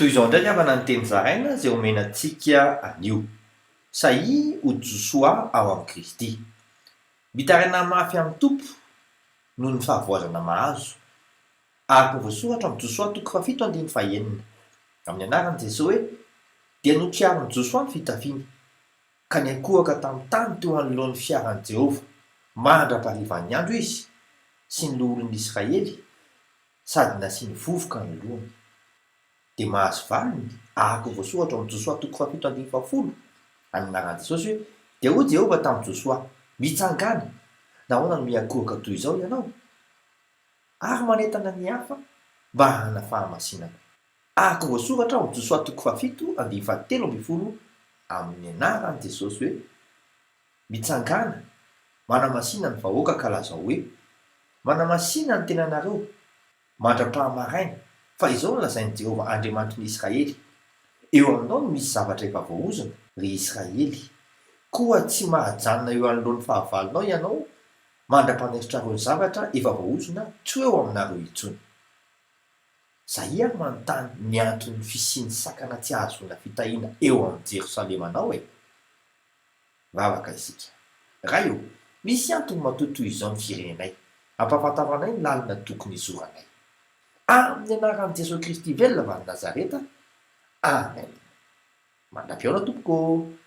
Toy izao indray havana ny teny zaraina izay omena antsika anio. Sahia ho Josoa ao amin'i Kristy. Mitaraina mafy amin'ny Tompo noho ny fahavoazana mahazo. Araka ny voasoratra ao amin'ny Josoa toko fahafito andininy fahenina. Amin'ny anaran'i Jesoa hoe, Dia notriarin'i Josoa ny fitafiany, ka niankohoka tamin'ny tany teo anoloan'ny fiaran'i Jehovah mandra-paharivan'ny andro izy sy ny loholon'ny Israely, sady nasiany vovoka ny lohany. Dia mahazo valiny, araka ny voasoratra ao amin'ny Josoa toko fahafito andininy fahafolo, amin'ny anaran'i Jesosy hoe, Dia hoy Jehovah tamin'i Josoa, Mitsangàna! Nahoana no miankohoka toy izao ianao? Ary manentana ny hafa mba hanana fahamasinana. Araka ny voasoratra ao amin'ny Josoa toko fahafito andininy fahatelo ambin'ny folo amin'ny anaran'i Jesosy hoe, Mitsangàna, manamasina ny vahoaka ka lazao hoe, Manamasina ny tenanareo mandra-pahamaraina, fa izao no lazain'i Jehovah Andriamanitry ny Israely, Eo aminao no misy zavatra efa voaozona, ry Israely, koa tsy mahajanona eo anoloan'ny fahavalonao ianao mandra-panaisotrareo ny zavatra efa voaozona tsy ho eo aminareo intsony. Zay ary manontany ny anton'ny fisian'ny sakana tsy ahazoana fitahiana eo amin'i Jerosalemanao e! Vavaka isika. Ray ô, misy antony matoa toy izao ny firenenay. Ampahafantaranay ny lalana tokony hizoranay. Amin'ny anaran'i Jesoa Kristy velona avy any Nazareta. Amen. Mandra-pihaona tompoko ô!